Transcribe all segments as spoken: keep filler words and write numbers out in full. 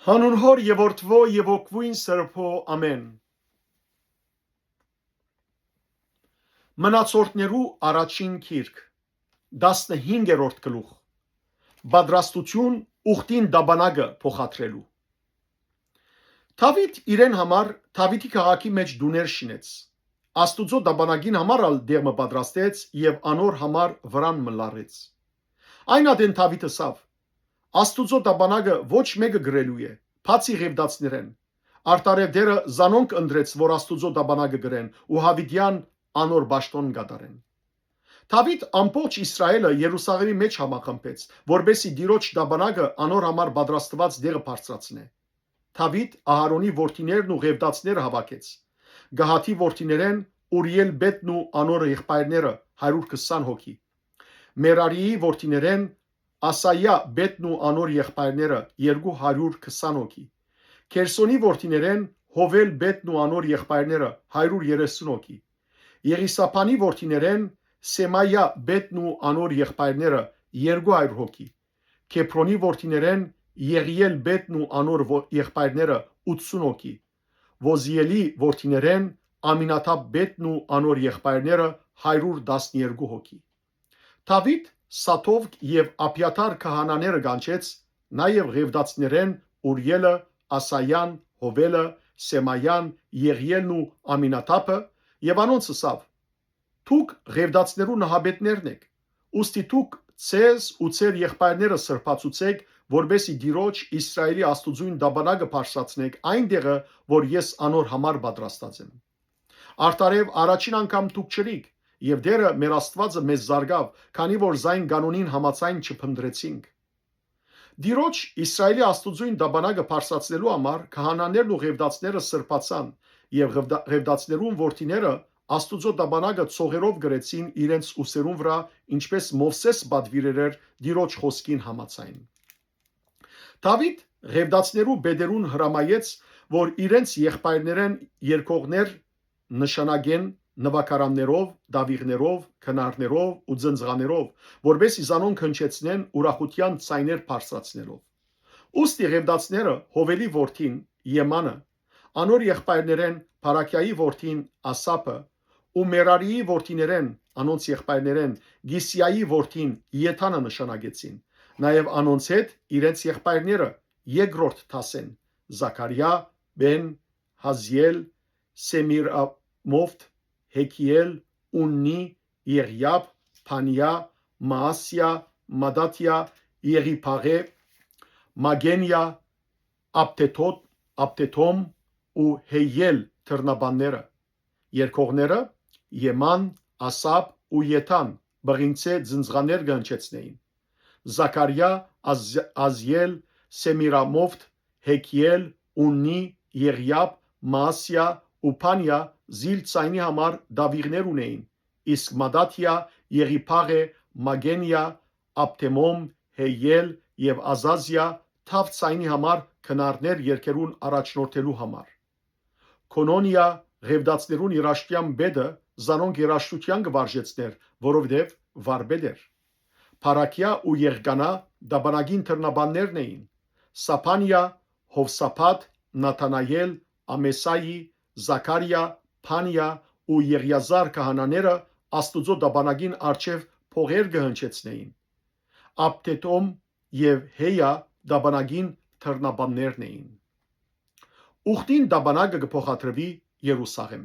Հանուն Հօր եւ Որդուոյ եւ Հոգւոյն Սրբոյ, ամէն։ Մնացորդներու առաջին գիրք, տասնհինգերորդ գլուխ։ Պատրաստութիւն՝ ուխտին տապանակը փոխադրելու։ Դաւիթ իրեն համար Դաւիթի քաղաքի մէջ տուներ շինեց։ Աստուծոյ տապանակին համար ալ տեղ մը պատրաստեց եւ անոր համար վրան մը լարեց։ Այն ատեն Դաւիթ ըսաւ. «Աստուծոյ տապանակը ոչ մէկը կրելու է, բացի ղեւտացներէն։ Արդարեւ Տէրը զանոնք ընտրեց, որ Աստուծոյ տապանակը կրեն ու յաւիտեան անոր պաշտօն կատարեն»։ Դաւիթ ամբողջ Իսրայէլը Երուսաղէմի մէջ համախմբեց, որպէս զի Տիրոջ տապանակը անոր համար պատրաստուած տեղը բարձրացնէ։ Դաւիթ Ահարոնի որդիներն ու ղեւտացները հաւաքեց։ Կահաթի որդիներէն Ուրիէլ պետն ու անոր եղբայրները՝ հարիւր քսան հոգի։ Մերարիի որդիներէն Ասայա պետն ու անոր եղբայրները՝ երկու հարիւր քսան հոգի։ Քերսոնի որդիներէն Հովէլ պետն ու անոր եղբայրները՝ հարիւր երեսուն հոգի։ Եղիսափանի որդիներէն Սեմայա պետն ու անոր եղբայրները՝ երկու հարիւր հոգի։ Քեբրոնի որդիներէն Եղիէլ պետն ու անոր ո-, եղբայրները՝ ութսուն հոգի։ Ոզիէլի որդիներէն Ամինադապ պետն ու անոր եղբայրները՝ հարիւր տասներկու հոգի։ Դաւիթ Սադովկ եւ Աբիաթար քահանաները կանչեց, նաեւ ղեւտացներէն Ուրիէլը, Ասայան, Հովէլը, Սեմայան, Եղիէլն ու Ամինադապը, եւ անոնց ըսաւ. «Դուք ղեւտացներու նահապետներն էք, ուստի դուք ձեզ ու ձեր եղբայրները սրբացուցէք, որպէս զի Տիրոջ՝ Իսրայէլի Աստուծոյն տապանակը բարձրացնէք այն տեղը, որ ես անոր համար պատրաստած եմ։ Արդարեւ առաջին անգամ դուք չըրիք, եւ Տէրը մեր Աստուածը մեզ զարկաւ, քանի որ զայն կանոնին համաձայն չփնտռեցինք»։ Տիրոջ՝ Իսրայէլի Աստուծոյն տապանակը բարձրացնելու համար քահանաներն ու ղեւտացները սրբացան, եւ ղեւտա-, ղեւտացներուն որդիները Աստուծոյ տապանակը ցողերով կրեցին իրենց ուսերուն վրայ, ինչպէս Մովսէս պատուիրեր էր Տիրոջ խօսքին համաձայն։ Դաւիթ ղեւտացներու պետերուն հրամայեց, որ իրենց եղբայրներէն երկողներ նշանակեն նուագարաններով, դաւիղներով, քնարներով ու ծնծղաներով, որպէս զի զանոնք հնչեցնեն ուրախութեան ձայներ բարձրացնելով։ Ուստի ղեւտացները Հովէլի որդին Եմանը, անոր եղբայրներէն Փարաքիայի որդին Ասափը ու Մերարիի որդիներէն, անոնց եղբայրներէն Գիսիայի որդին Եթանը նշանակեցին, նաեւ անոնց հետ իրենց եղբայրները երկրորդ դասէն՝ Զաքարիա, Բեն, Հազիել, Սեմիրամովթ, Հեքիել, Ուննի, Եղիապ, Փանիա, Մաասիա, Մադաթիա, Եղիփաղէ, Մագենիա, Աբդեթոտ, Աբդեթոմ ու Հեյել դռնաբանները, երկողները՝ Եման, Ասապ ու Եթան, բղինցէ ծնծղաներ կը հնչեցնէին։ Զաքարիա, Ազիել, Սեմիրամովթ, Հեքիել, Ուննի, Եղիապ, Մաասիա ու Փանիա զիլ ձայնի համար դաւիղներ ունէին, իսկ Մադաթիա, Եղիփաղէ, Մագենիա, Աբդեմոմ, Հեյել եւ Ազազիա թաւ ձայնի համար քնարներ երկերուն առաջնորդելու համար։ Կոնոնիա, ղեւտացներուն երաժշտութեան պետը, զանոնք երաժշտութեան կը վարժեցներ, որովհետեւ վարպետ էր։ Փարաքիա ու Եղկանա տապանագին դռնաբաններն էին։ Սափանիա, Հովսափատ, Նաթանայել, Ամեսայի, Զաքարիա, Փանիա ու Եղիազար քահանաները Աստուծոյ տապանագին առջեւ փողեր կը հնչեցնէին։ Աբդետոմ եւ Հեյա տապանագին դռնաբաններն էին։ Ուխտին տապանագը կը փոխադրուի Երուսաղէմ։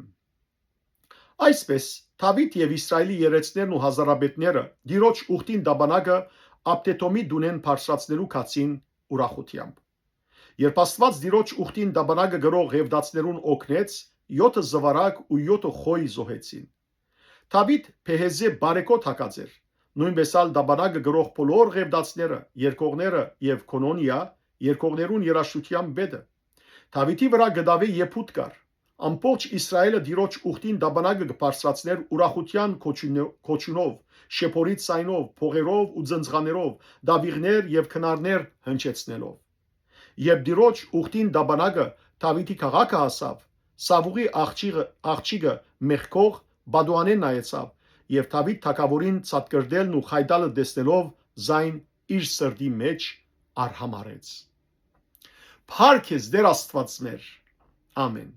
Այսպէս, Դաւիթ եւ Իսրայէլի երեցներն ու հազարապետները Տիրոջ ուխտին տապանագը Աբդետոմի տունէն բարձրացնելու գացին ուրախութեամբ։ Երբ Աստուած Տիրոջ ուխտին տապանագը կրող ղեւտացներուն օգնեց, յոթը զուարակ ու յոթը խոյ զոհեցին։ Դաւիթ Փեհեզէ բարեկոտ հագած էր, նոյնպէս ալ տապանագը կրող բոլոր ղեւտացները, երկողները եւ Կոնոնիա, երկողներուն երաժշտութեան պետը։ Դաւիթի վրայ կտաւէ եփուտ կար։ Ամբողջ Իսրայէլը Տիրոջ ուխտին տապանագը կը բարձրացնէր ուրախութեան կոչունը-, կոչունով, շեփորի ձայնով, փողերով ու ծնծղաներով, դաւիղներ եւ քնարներ հնչեցնելով։ Երբ Տիրոջ ուխտին տապանագը Դաւիթի քաղաքը հասաւ, Սաւուղի աղջիկը, աղջիկը մեղքող պատուհանէն նայեցաւ, եւ Դաւիթ թագաւորին ցատկրտելն ու խայտալը տեսնելով զայն իր սրտի մէջ արհամարհեց։ Փառք ես, Տէր Աստուած մեր։ Ամէն։